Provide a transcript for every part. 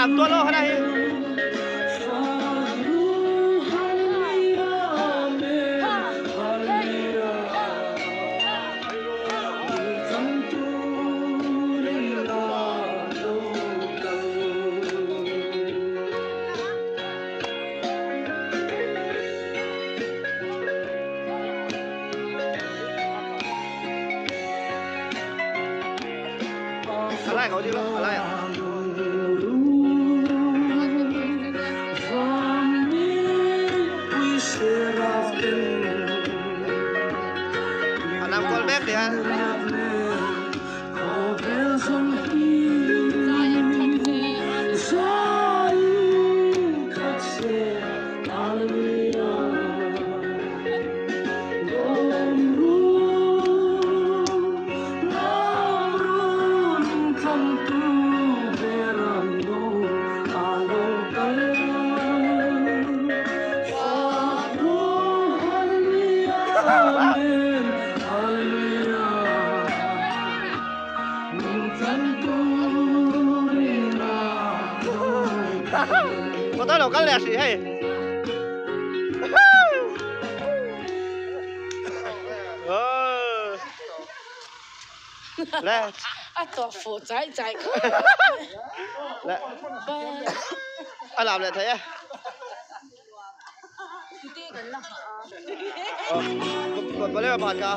Làm tua lo hay lại có gì không? Lại à? Làm con bếp đi ha. Có tới đầu cá lẹt gì hay? Lẹ. À, tổ phụ trái trái. Lẹ. À, làm lại thấy á. Còn có lấy bàn cả.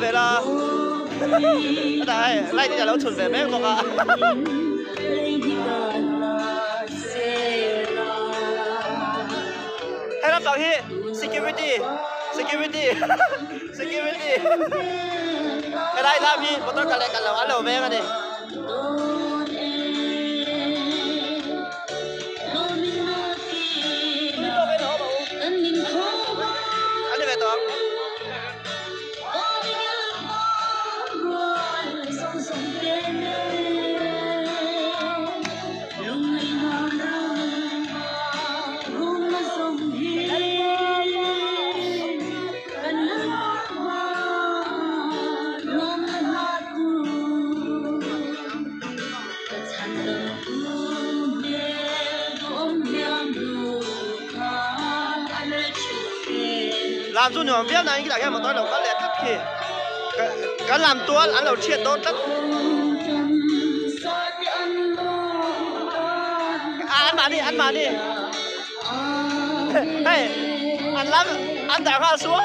Về là đây lại đi là chuẩn về mẹ con ạ. Hay lắm bảo hi security security security cái đây làm gì một tôi cả lại cả lẩu ăn lẩu về này. Làm cho nhỏ biết này cái đại mà tôi đầu có lẽ thất thì cái làm tuôn ăn đầu triệt tốt tất à, ăn mà đi hey ăn lắm ăn đảo hoa xuống.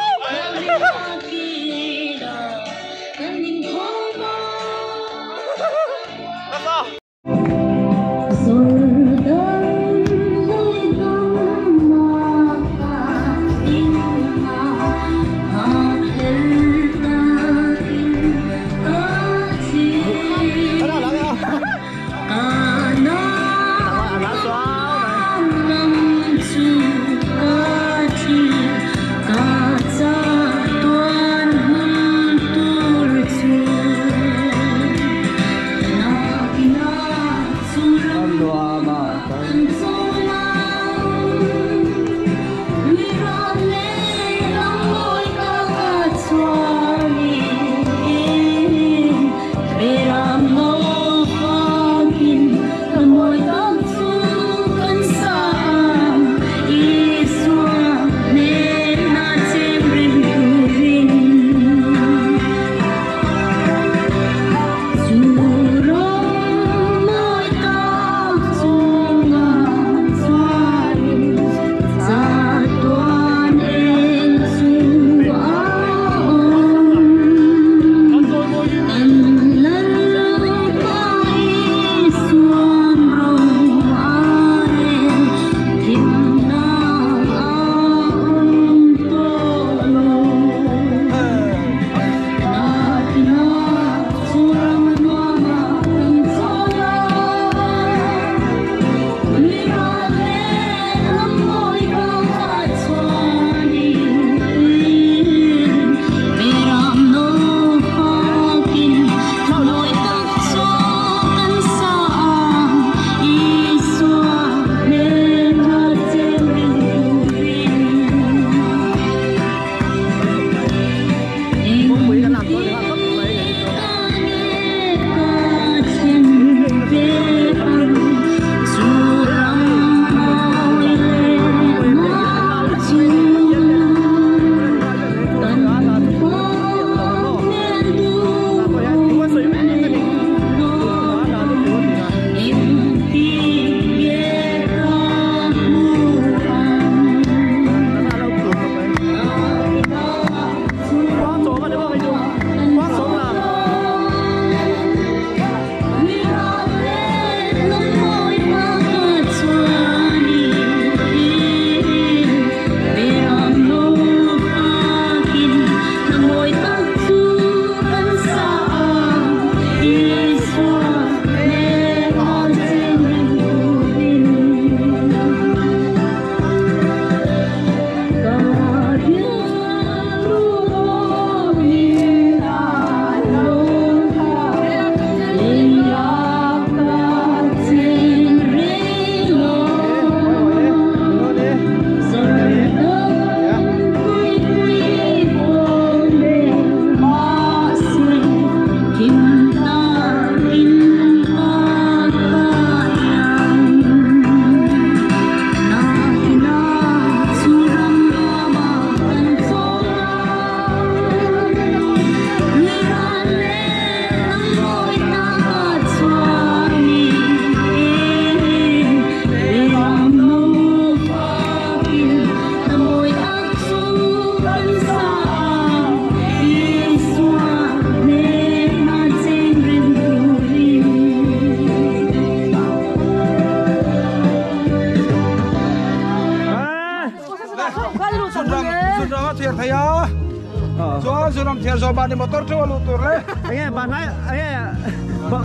Zunam thiar zawh mahni motor theuh a luh tur le. Enge pa hnai enge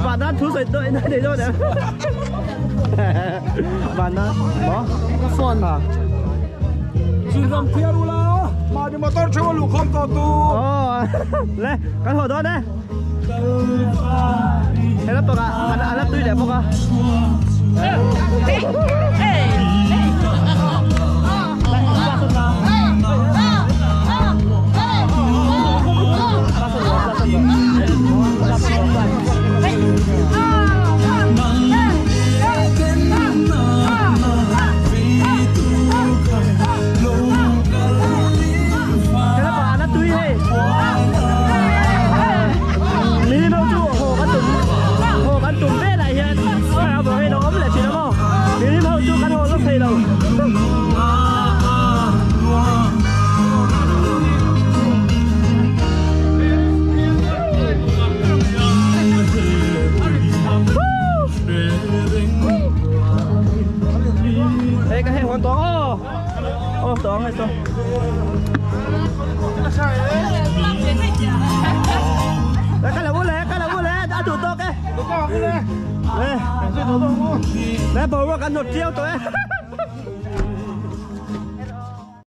pa nan thu sawi dawn nei dawn em? Van na maw? Ka phone. Ah. Zunram thiar ula mahni motor theuh a luh khawm tawh tur. Oh, le kan haw dawn e. He la pakah a la tui leh bawk a. Hey, cái hệ hoàn toàn ô. Ô, toàn hay sao? Cái là bún lẹ, cái là bún lẹ, đã đủ to cái. Nè. Nè, bầu ra cái nột chiêu tôi.